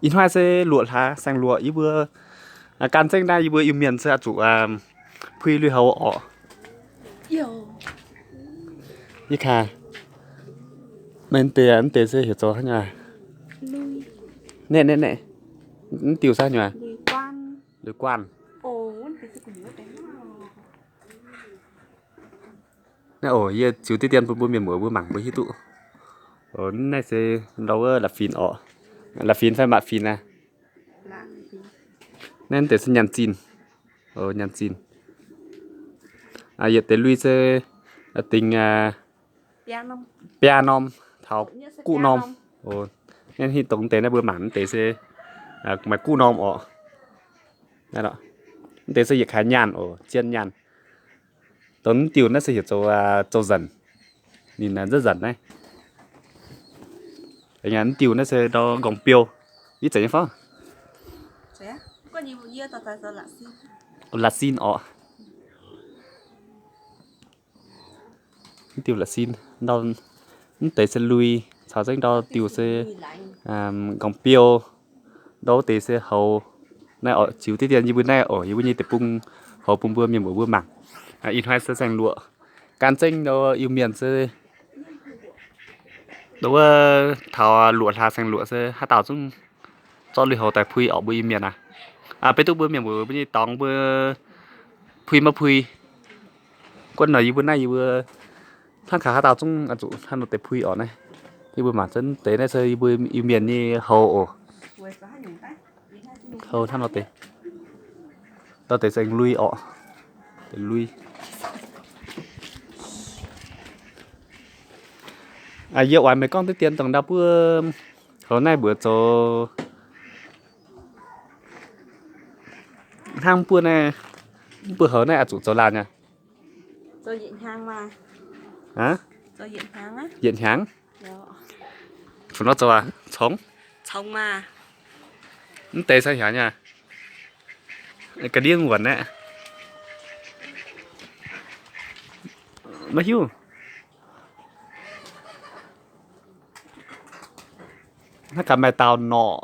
Ih hnoi se luoqc hlaax saeng-luoqc, yie mbuo gan zengv naaiv yie mbuo Iu-Mienh se oix zuqc puix lui-houx orqc. Yie kaax, meih deix, mv deix se heuc zoux haaix nyungc? Naeqv, naeqv, naeqv, mv diuh se haaix nyungc? Lui-guanh. Naaiv oc, yie ziux diqv dien bun mbuo mienh muoz mbuo mangc mbuo hiuv duqv. Naaiv se ndau wuov la'fin orqc. La'fin fai ma'fin aqv? Naaiv deix se nyaanh zinh. Nyaanh zinh. Yietc deix lui se dingx biaa norm taux guqv norm. Naaiv hitv dongh deix naaiv mbuo mangc mv deix se maaih guqv norm orqc. Mv deix se yietc kaaix nyaanh oc, zien nyaanh. Dongh mv diuh naaiv se heuc zoux, zoux nzanc. Ninh nzanc nzanc naaiv. Mv diuh naaiv se ndau nqorngc biou. Ih zanc nyei fai? La'sin orqc. Mv diuh la'sin, mv deix se lui, caux zengv ndau diuh se nqorngc biou, ndau wuov deix se houx. Naaiv oc, ziux diqv dien yie mbuo naaiv oc, yie mbuo nyei deic-bung houx bun mbuo mienh muoz mbuo mangc. Ih hnoi se saeng-luoqc, gan zengv ndau Iu-Mienh se ndau wuov taux luoqc hlaax saeng-luoqc se haaix dauh zungv zorqv lui-houx daaih puix orqc mbuo Iu-Mienh aqv. Beiv duqv mbuo mienh muoz mbuo nyei dorngx mbuo puix maiv puix. Guanh nor yie mbuo naaiv yie mbuo hnangv kaax haaix dauh zungv oix zuqc hnangv nor deix puix orqc naaiv. Yie mbuo mangc zunv deix naaiv se yie mbuo Iu-Mienh nyei houx oc. Houx hnangv nor deix. Ndau deix se lui orqc. Deix lui. Yie oix meih gorngv diqv dien dongh ndau buov houx naaiv mbuox zoux hnangv buov naaiv, buov houx naaiv oix zuqc zoux laanh aqv. Yietc hnyangx. Fu nor zoux aqc? Congx. Mv deix se hnyangx nyei. Ga'ndiev wuonc aeqv. Maiv hiuv. Naaiv gaax maaih dauh norqc,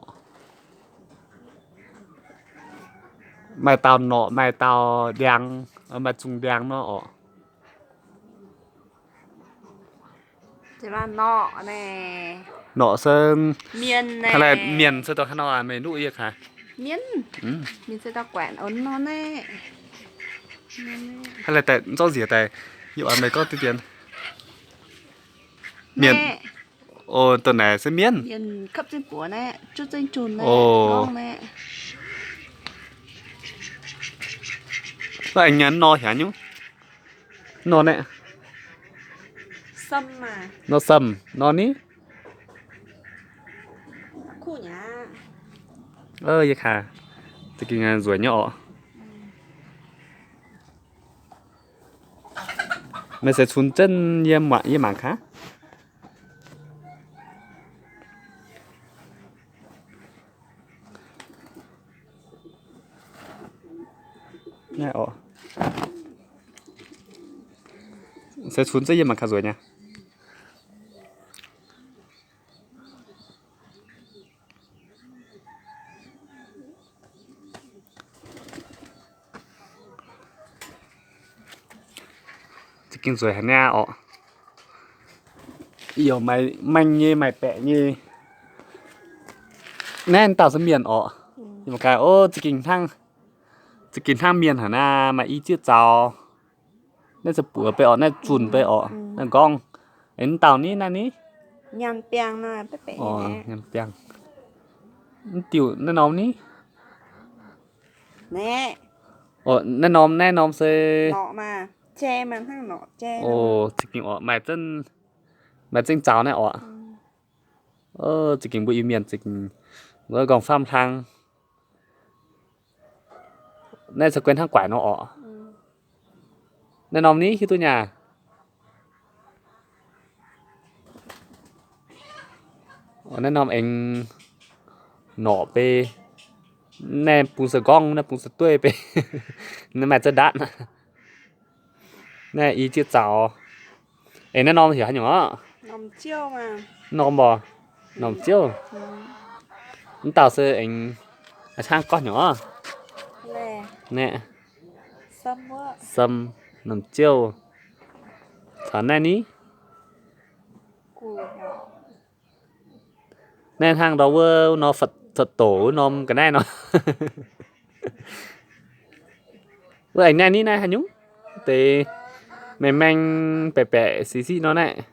maaih dauh norqc, maaih dauh ndiangx, maaih zungh ndiangx nor orqc. Norqc se mienh se dongh haaix nor meih nuqv yie kaax? Haaix laih daaih zorqv njiec daaih, yie oix meih gorngv diqv dien. Mienh. Ov, dongh naaic se mienh. Ov, aengx nyanc nor hnyangx nyungc. Nor naeqv. Nor samh nor ni. Yie kaax, za'gengh nzueic nyei orqc. Meih se cunx zunv yie mangc gaax. Se cunx zunv yie mangc gaax nzueic nyei. Za'gengh nzueic haic niaa orqc. Yie maaih maeng nyei, maaih baeqc nyei. Naaiv dauh se mienh orqc. Yie mangc gaax, ov, za'gengh hnangv, za'gengh hnangv mienh haic naaiv, maaih i zieqv zaux. Naaiv se buoz bei orqc, naaiv zunh bei orqc, naaiv nqorngv. Aengx dauh ni, naaiv ni? Nyanc biangh. Mv diuh naaiv norm ni? Naaiv norm, naaiv norm se. Za'gengh orqc, maaih zengv zaux naaiv orqc. Za'gengh mbuo Iu-Mienh za'gengh nqorngv faam hlang. Naaiv se guai hnangv guaix nor orqc. Naaiv norm ni hiuv duqv nyei aqv? Naaiv norm aengx norqc bei. Naaiv bung se nqorngv, naaiv bung se dueiv bei. Naaiv maaih zengv ndaatv. Naaiv i zieqv zaux. Aengx naaiv norm heuc haaix nyungc orqc? Norm mborqc. Norm ziouv. Mv dauh se aengx hnangv gorngv nyei oc. Naeqv, Sam, Norm Ziouv, caux naaiv ni. Naaiv hnangv ndau wuov nor, Phật tổ wuov norm ga'naaiv nor. Wuov aengx naaiv ni naaiv haaix nyungc? Deix maeng-maeng baeqc baeqc sic sic nor naaiv.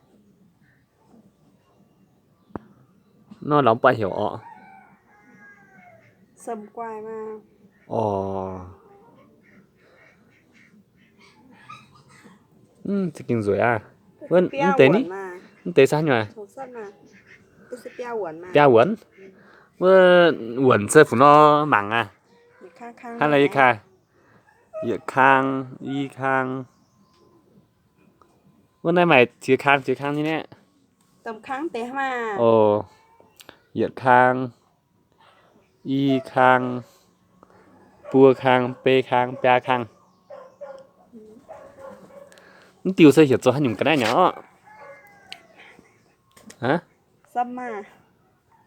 Nor lorz mv buatc heuc orqc. Orqc. Za'gengh nzueic aqv. Wuov mv deix ni, mv deix se haaix nyungc? Biaa wuonc. Wuov wuonc se fu'nor mangc aqv? Hnangv naaiv yie kaav, yietc kang, i kang. Wuov naaiv maaih ziex kang, ziex kang nyei naeqv. Oc, yietc kang, i kang, buo kang, bei kang, biaa kang. Mv diuh se heuc zoux haaix nyungc ga'naaiv nyei orqc?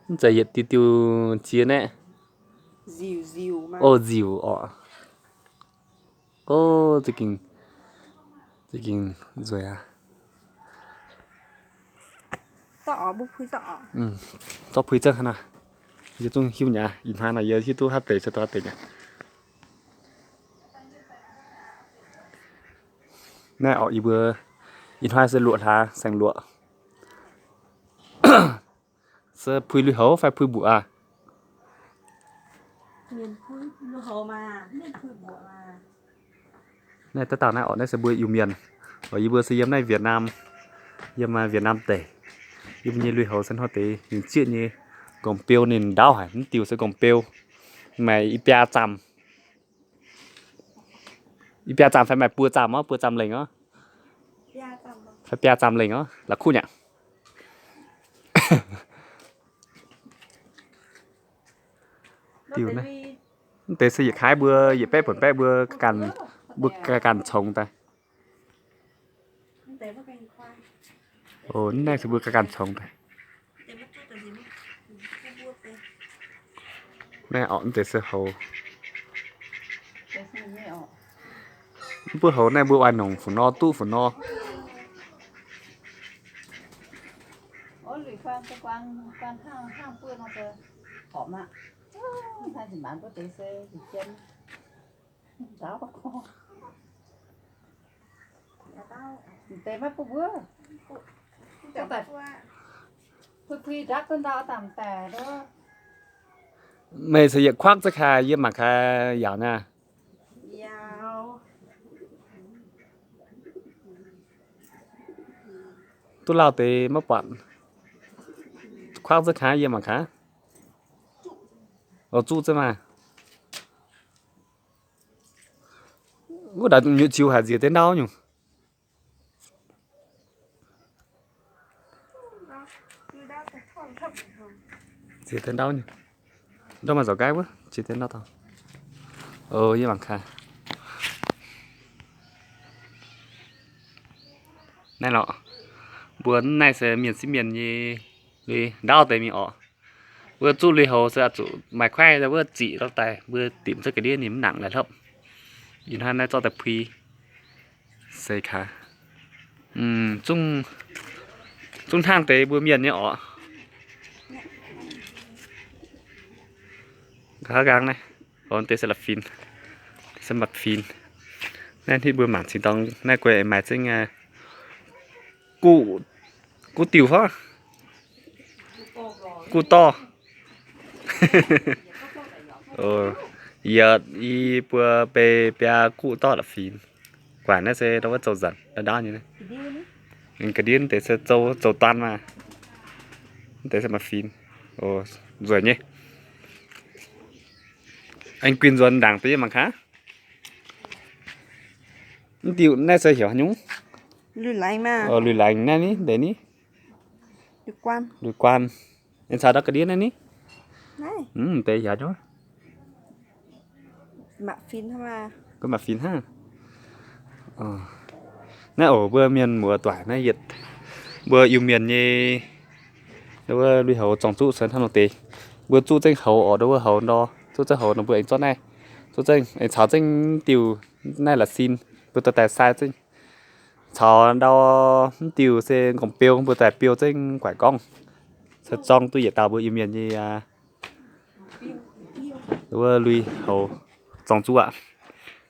Mv zeiz yietc diuh diuh ziex naeqv. O, nziuc orqc. O, za'gengh, za'gengh nzueic aqv. Zorqv puix zengv hnangv naaiv. Yie zungv hiuv nyei aqv. Ih hnoi nor yie hiuv duqv haaix deix se dongh haaix deix nyei. Naaiv orqc, yie mbuo ih hnoi se luoqc hlaax, saeng-luoqc. Se puix lui-houx fai puix mbuoqc aqv? Naaiv daaih dauh naaiv orqc, naaiv se mbuo Iu-Mienh. Orqc, yie mbuo se yiem naaiv Việt Nam, yiem Việt Nam deic. Yie mbuo nyei lui-houx se hnoi deix ninh zieqv nyei, nqorngv-beu ninh ndaauv haic, mv diuh se nqorngv-beu. Maaih i biaa zaamh, i biaa zaamh fai maaih buo zaamh orqc, buo zaamh lengh orqc. Fai biaa zaamh lengh orqc, la'kuqv nyei aqv. Diuh naaiv, mv deix se yietc kaav mbuo yietc baeqv buonc baeqv mbuo ganh, mbuo ganh congx daaih. Naaiv se mbuo ganh congx daaih. Naaiv orqc, mv deix se houx. Mv buov houx naaiv mbuo oix nongc fu nor duqv fu nor. Meih se yietc kuaakv za'gengh yie mangc gaax yaauc naaiv. Duqv lauh deix maiv buatc. Kuaakv za'gengh yie mangc gaax. Oix zuqv za'maah. Wuov daaih nyutc ziux haic, nziex deix ndau nyungc. Nziex deix ndau nyungc. Ndau maaih nzauc nqaaiv wuov, nziex deix ndau taux. Yie mangc gaax. Naaiv lorqc, mbuo naaiv se mienh sieqv mienh nyei ndau deix mingh orqc. Mbuo zuqv lui-houx se zuqc maaih kuaaiv wuov ziqc lorz daaih, mbuo dimc cuotv ga'ndiev ninh mv nangc laaix hlopv. Ih hnoi naaiv zorqv daaih pui se kaax. Zungv hnangv deix mbuo mienh nyei orqc. Nqa'haav nqaang naaiv, deix se la'fin, se mbatc fin. Naaiv hitv mbuo mangc cingx dorng naaiv guei maaih zengv guv diuh fov, guv dorh. Yietc, i, buo, bei, biaa, guv dorh la'fin. Guangc naaiv se ndau wuov zoux nzanc ndau ndaauv nyei. Ga'ndiev deix se zoux, zoux daan maah. Deix se maaih fin. Nzueic nyei. Aengx guinh nzuonx ndaangc deix yie mangc gaax. Mv diuh naaiv se heuc haaix nyungc? Lui-laengz naaiv ni, deix ni. Lui-guaan. Aengx caux ndau ga'ndiev naaiv ni. Mv deix heuc haaix nyungc? Mbatc fin hnangv. Naaiv oc, mbuo mienh muoz-doic naaiv yietc, mbuo Iu-Mienh nyei Wuov lui-houx zorng zuqv se hnangv nor deix. Mbuo zuqv zengv houx oc, ndau wuov houx ndor, zuqv zengv houx nor mbuo aengx zorqv naaiv, zuqv zengv aengx caux zengv diuh naaiv la'sin, mbuo dorh daaih sai zengv caux ndau mv diuh se nqorngv-beu, mbuo daaih biou zengv guaaic gorngv, se zorng duqv yietc dauh mbuo Iu-Mienh nyei wuov lui-houx zorng zuqv aqv.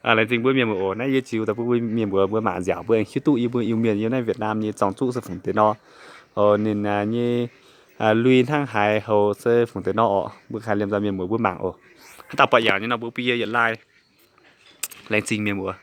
Laengz zingh mbuo mienh muoz oc. Naaiv yie ziux daaih bun mbuo mienh muoz mbuo mangc nziaauc, mbuo aengx hiuv duqv yie mbuo Iu-Mienh yiem naaiv Vietnam nyei zorng zuqv se fungc deix nor. Ninh nyei lui hnangv haaix, houx se fungc deix nor oc. Mbuo haih liemh nzoih mienh muoz mbuo mangc oc. Haaix dauh buatc yaac nyei nor mbuo bun yie yietc like. Laengz zingh mienh muoz.